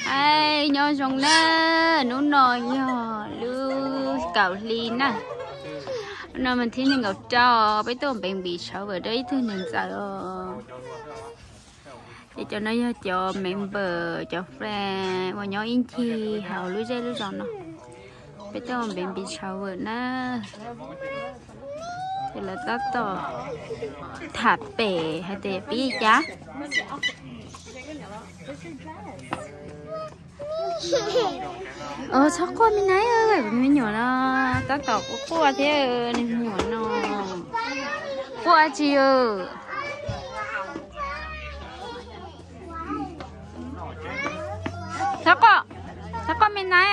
Aib, nyob zoo na, hnub no yog lub kaum hli na. Hnub no mas thib nees nkaum rau, peb tuaj baby shower rau ib tug niam ntxawm os. Ces cov no yog cov member, cov friend uas nyob ib ncig hauv lub zej lub zos no. Peb tuaj baby shower na. Ces lawv tab tom tham pem hais tias pib li cas. Txhob quaj me nai, me nyuam no tab tom quaj quaj thiab, me nyuam no quaj dab tsi. Txhob quaj, txhob quaj me nai.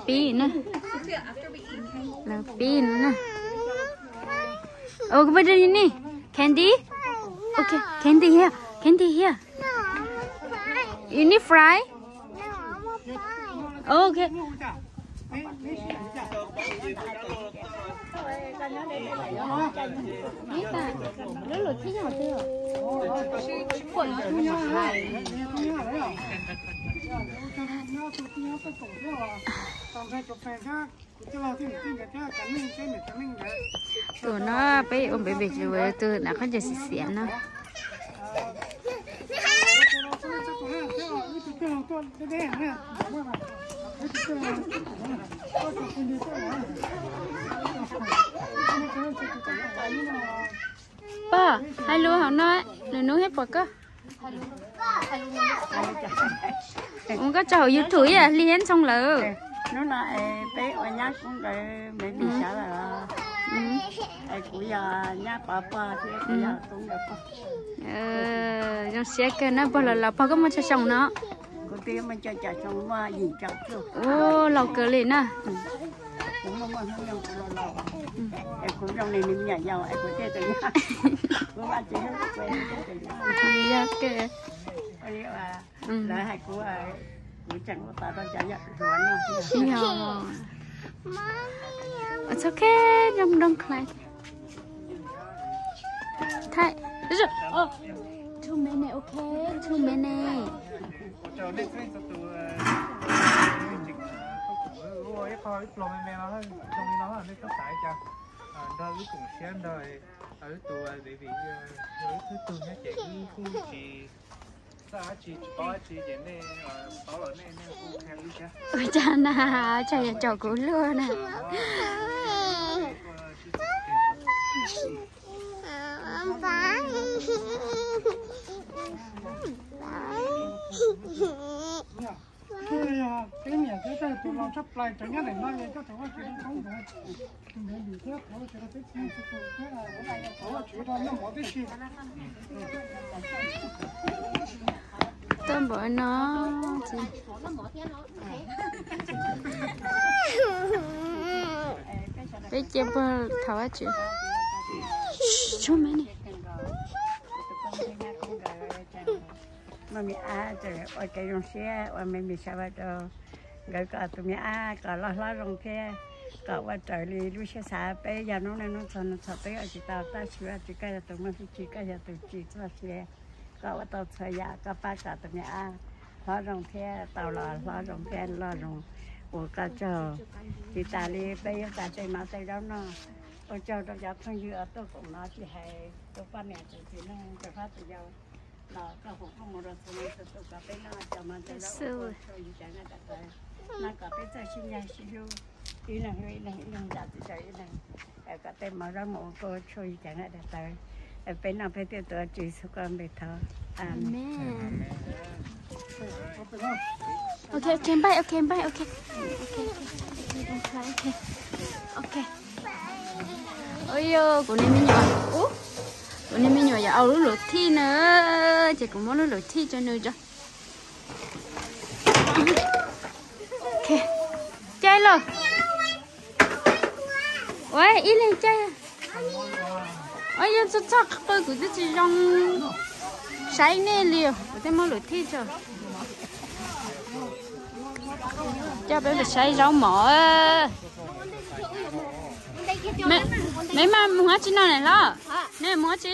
Pib na, lawv pib no na. Oh, what do you need? Candy? Okay, candy here, candy here. You need fry? Okay. Tus no peb ua baby shower, tus na qhov ncauj xiav xiav no. Pog, hais lus hauv no, lwm hnub thiaj pom koj. Ua koj tso hauv YouTube ib yam li Hiab Ntxhoo lawm. Hnub no peb ua nyab koob nkawd me ntsis sawv daws. Kuv yog nyab pov pog thiab kuv yog koob nkawd pog. Zoo siab kawg na, pog los laus, pog koj muaj tsawg xyoo no? Kuv twb muaj cuaj caum xyoo, muaj yim caum cuaj. Ua laus kawg li na. Kuv muaj muaj hnub nyoog kuv los laus, es kuv zoo li me nyuam yaus es kuv thiaj tseem nyob. Kuv Vajtswv hlub kuv, kuv thiaj tseem nyob. Yog kawg. Lawv hais kuv, kuv tseem ua tau rau cov yam hluas no. Yog. It's okay, don't, don't cry. Thaij. Two minute, okay, two minute. Ua rau nej txhua tus, ib qho ib pluag me me no, zoo li no nej txhob xav li cas. Nrog wb koom siab nrog wb tus baby, yog wb thwb tug nyob ces wb kuj tsis txawj dab tsi, tsis paub dab tsi ces nej paub los nej, nej kuj qhia wb thiab. Ua cas na, tsam yog caum kuv luag na. Peb niam peb txawj tus laus tshaj plaws cov nyob ntawm no, koj thov Vajtswv koob ntawd, tus baby thiab thov Vajtswv rau peb txhua tus thiab, thov Vajtswv rau noj mov tib si. Tuaj npaum no, peb cia pog thov Vajtswv. Tsuag me ne. Muaj me ab tseem ua kev zoo siab ua me me sawv rau nkawd kom tus me ab kom loj hlob zoo thiab kom ua raws li lub siab xav. Peb yog noob neej noob txhua noob txhua peb ua tsis tau tab sis Vajtswv koj yog tus muaj hwj chim, koj yog tus tsim txoj sia, koj ua tau txhua yam, koj pab kom tus me ab hlob zoo thiab tau los hlob zoo thiab loj zoo ua koj tsaug. Tsis tas li peb yuav tau tej mov tej zaub noj. Ua tsaug rau cov phooj ywg uas tuaj koom mov tsis hais tus poj niam tus txiv neej tus hlob tus yau los koj foom koob mus rau txhua leej txhua tus kom peb noj cov mov cov zaub ua tsaug ib cov nqaij daim tawv no kom peb txawj sib ncaig sib hlub, ib leeg hlub ib leeg, ib leeg zam txim rau ib leeg, kom tej mov zaub mov ua koj ua tshuaj ib cov nqaij daim tawv. Peb noj peb thiaj tuav Tswv Yexus koj npe thov. Amees. Ok, ok, npaj, ok, npaj, ok. Ok, ok, ok. Ua yog kuv niag me nyuam, kuv niag me nyuam yuav ua lub luv thij na, ces kuv muab lub luv thij rau nws tso. Ok, caij lauj. Ua ib leeg caij. Ua yog txog txog qw kuv twb tsis zoo saib nej li, kuv thiaj muab luv thij tso. Coj peb mus saib zaub mov. Meb mas mus dab tsi no ne hlob? Nej mus dab tsi?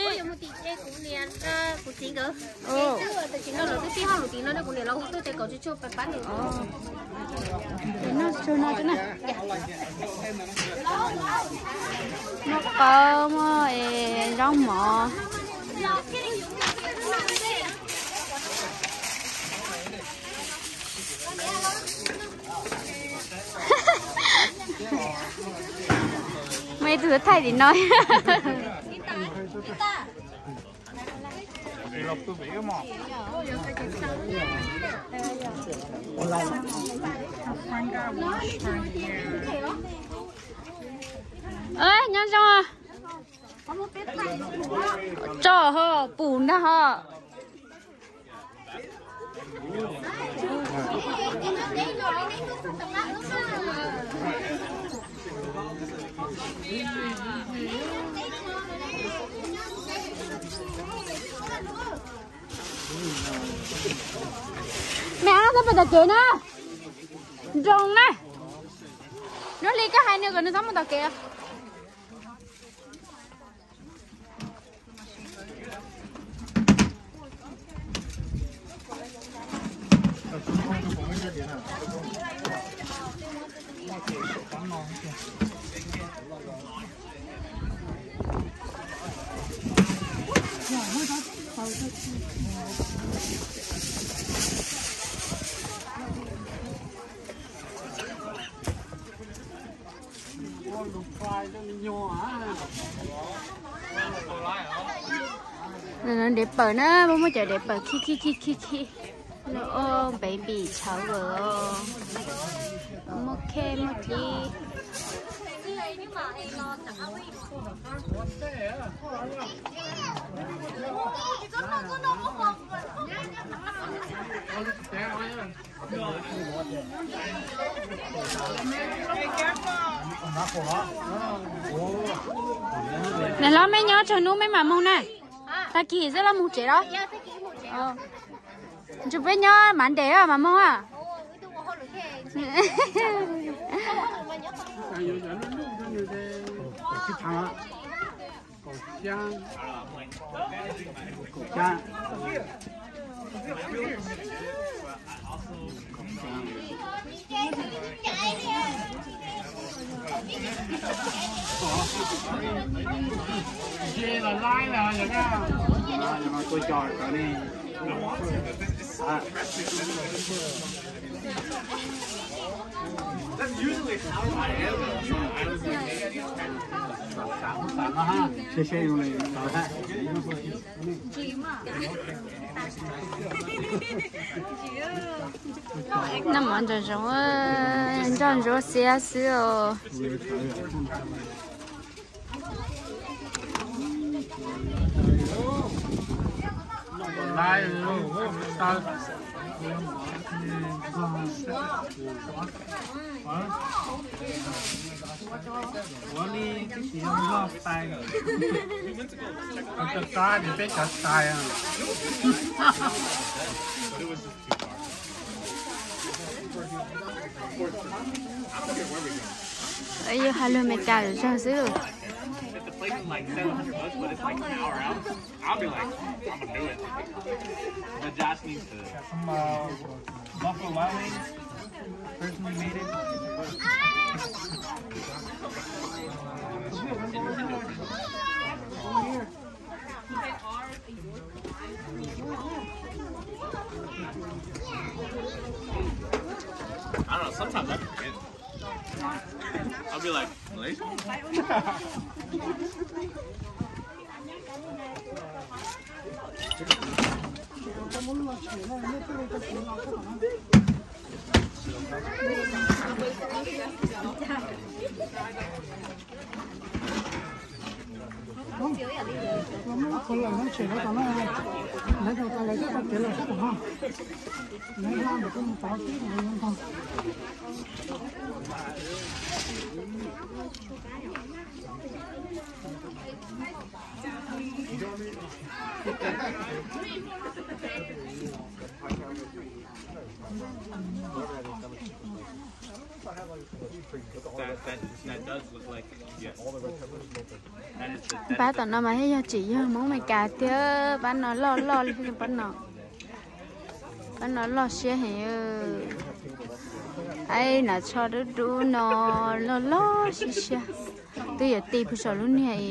Muaj qaub, muaj zaub mov. Muaj ib tug thaij tim no. Nyob zoo. Tso ho pum ntag ho. Mej ab, txhob mus tom kev na. Nroo na. Nuj Hli, koj hais nws kom nws txhob mus tom kev. Dev pawg na, muaj muaj cov dev pawg khi khi khi khi khi. Baby shower, muaj khej muaj dlib. Nws hlob, mej nyob tsawg hnub mej mam moog na? Tag kis xwb los moog tsev los? Ntshe peb nyob Monday mam moog a. Noj mov nrog Zoov, nrog Zoov xiab xwb os. Yog has lug Meskas zog xwb. I don't know, sometimes I forget. I'll be like, Malaysia? Pab tom no mas thiaj yog tseem yog Hmoob Amelikas thiab, pab no loj loj li, pab no, pab no loj siab heev. Aib, nas tsho dub dub no loj loj siab siab. Twb yuav ti pw saum lub niag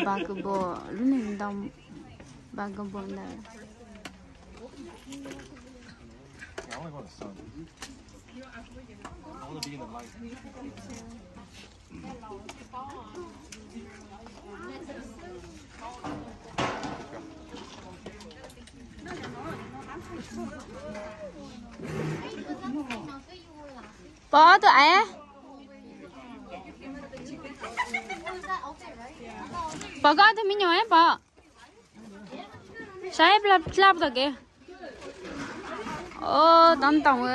Basketball, lub niag ntoo Basketball ntawd. Pov tus aiv, Pov, koj ob tug me nyuam Pov. Saib dlab tom kev. Tob ntoos,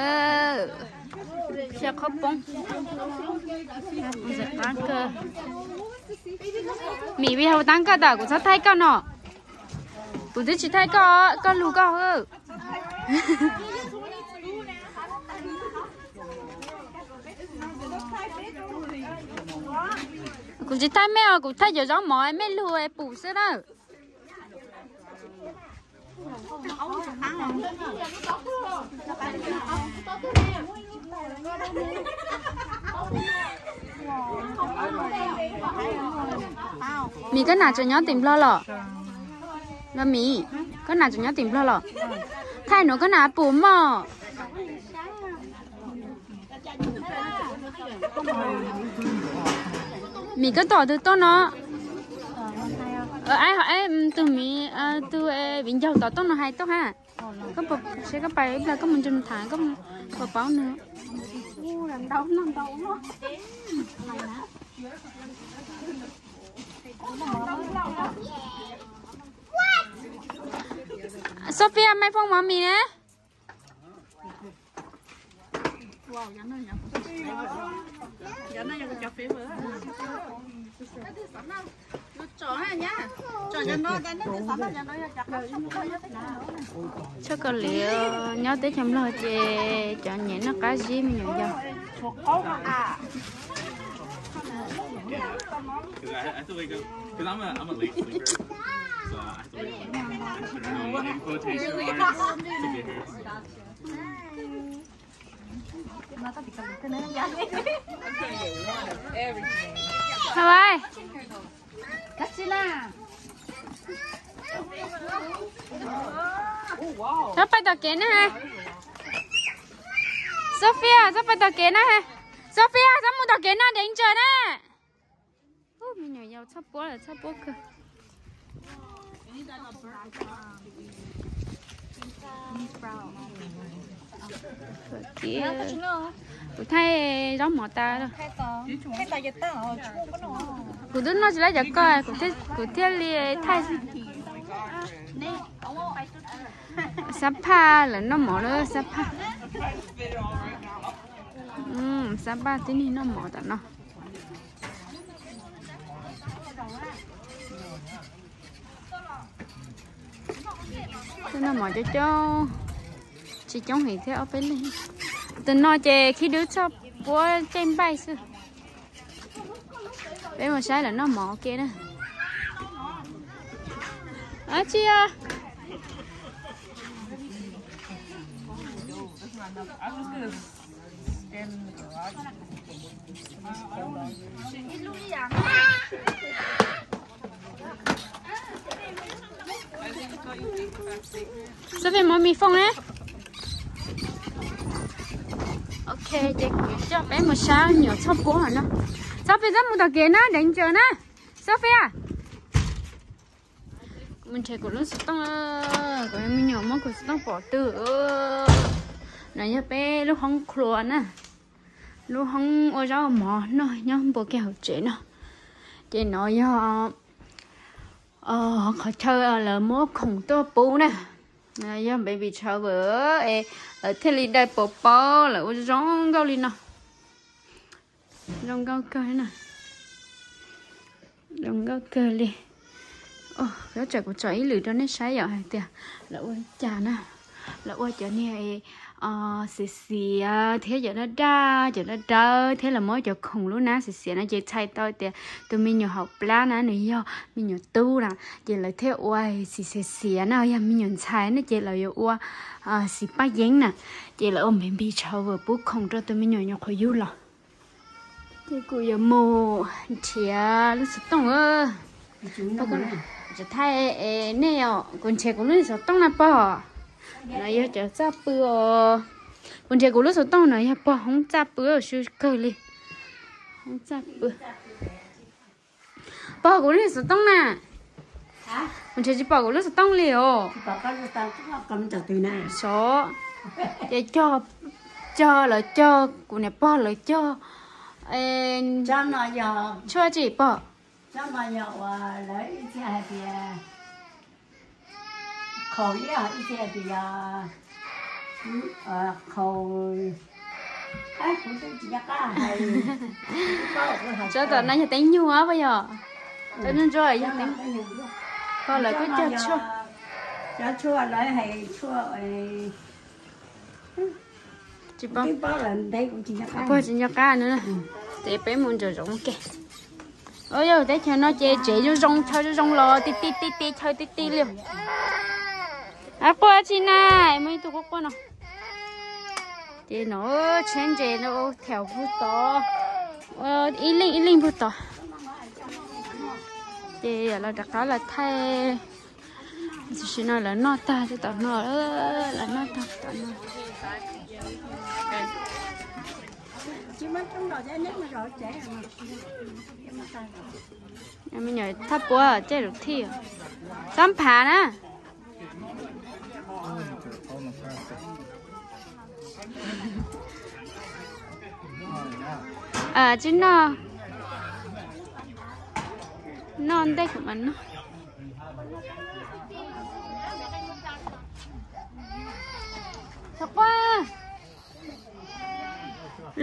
xya qhob poob. Mim, vim hauv tab koj tas kuv txhob thaij koj no. Kuv twb tsis thaij koj, koj lug koj. Kuv tsis thaij mej os, kuv thaij cov zaub mov mej lug pum xwb na. Mim, koj nam tseem nyob tim Nplog los? Los Mim, koj nam tseem nyob tim Nplog los? Thaij nuav koj nam pum mog. Mim, koj tom twg tuaj no? Aib, tug Mim, tug viv ncaus tom tuaj no hais tuaj ha. Koj puas, seb koj pais ib plag koj mus nrog nws tham, koj puas paub nws? Sophia, mej phone mov Mim ne. Tshaj Kaus Lim, nyob teb chaws Nplog ces cov niam noj qab zib me nyuam yaus. Hawai, txhob pais tom kev na. Sophia, txhob pais tom kev na. Sophia, txhob mus tom kev na, dev ntsaws na. Me nyuam yaus txhob puab lawm, txhob puab kawg. Kuv thaij zaub mov tas. Kuv twb noj tsis laib cov ko, kuv thiaj li thaij. Xab phaj lawv noj mov lawm, xab phaj. Xab phaj tib neeg noj mov tom no. Noj mov coob coob, tsis coob heev thiab, ob peb leeg. Tus no ces khib dub txhob puab caij npaij xwb. Peb mus saib lawv noj mov ua ke na. Tsis yog. Sophia, mov mis foom ne. Ok, ces kuv coj peb mus saib nyuam txhob puab no. Sophia, txhob mus tom kev na, deev ntsaws na. Sophia, kuv mus nrhiav kuv lub xov tooj, kuv me nyuam muab kuv xov tooj pov twg. No yog peb lub hoob khluas na, lub hoob ua zaub ua mov noj nyob npua kiag hauv tsev no. Ces no yog qhov chaw lawv muab khoom tuaj pub na, yog baby shower es lawv thiaj li dai pov paub, lawv ua zoo nkauj li no. Zoo nkauj kawg na. Zoo nkauj kawg li. Peb tsam kuv tso ib lwm rau nej saib yom hais tias lawv ua li cas na. Lawv ua cov niag xiav xiav thiab cov daj daj, cov dawb dawb thiab lawv muab cov khoom lub hnab xiav xiav no ces txhais tau tias tus me nyuam hauv plab na nws yog me nyuam tub na. Ces lawv thiaj ua xim xiav xiav no, yog me nyuam ntxhais no ces lawv yuav ua xim paj yeeb na. Ces lawv ua baby shower pub khoom rau tus me nyuam nyuam qhuav yug los. Ces kuv yuav mus nrhiav lub xov tooj. Thaij nej os, kuv nrhiav kuv lub xov tooj na pog. No yog cov txaj pw os. Kuv nrhiav kuv lub xov tooj no yog pog hoob txaj pw su kawg li. Hoob txaj pw. Pog kuv lub xov tooj na. Kuv nrhiav tsis pom kuv lub xov tooj li os. Xov. Ces cog, cog lawv cog, kuv niam pog lawv cog tshuaj tsis pom. Tshuaj tom no yog teeb nyuj pab yog. Tshuaj ntsuab ntsuab yog teeb, pog lawv kuj cog tshuaj. Tsis pom, pog tsis nco qab no. Ces peb mus nram zoov ke. Yog teb chaws no ces tsev zoo zoo, chaw zoo zoo los ti ti ti ti, chaw ti ti li. Quaj tsi na, muaj ib tug quaj quaj no. Ces no tsheb ntses no thaum puag tod, ib leej ib leej puag tod. Ces los rov qab los thaij. Tam sim no lawv noj tag tom no, lawv noj tag tom no. Me nyuam thaj puab caj lus thij, xob phav na. Tsis noj, noj ntej kuv mam noj.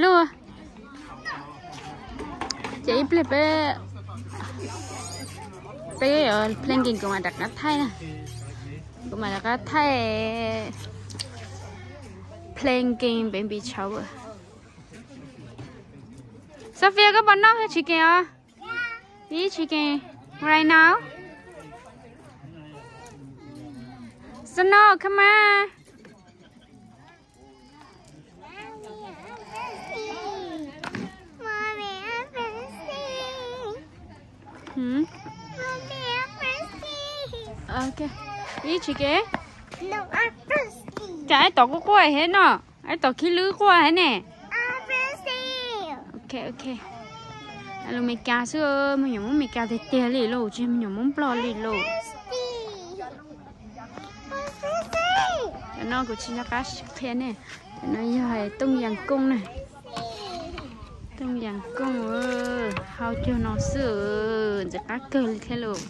Luj, ces ib pliag peb, peb planking kuv mam rov qab thaij na. Kuv mam rov qab thaij planking baby shower. Sophia, koj puas noj chicken os? You eat chicken right now? Snow, come on. Hmm? Ok. You eat chicken? Cas ib tod quaj quaj thiab no? Ib tod khib lwb quaj thiab ne? Ok, ok. Lus Meskas xwb, me nyuam Hmoob Meskas tiag tiag li lauj, tsis yog me nyuam Hmoob Nplog li lauj. Cov no kuv tsis nco qab qhia ne. Cov no yog tooj yas kooj na. Tooj yas kooj, hau cuag no xwb, ntxim qab kawg li thiab lauj.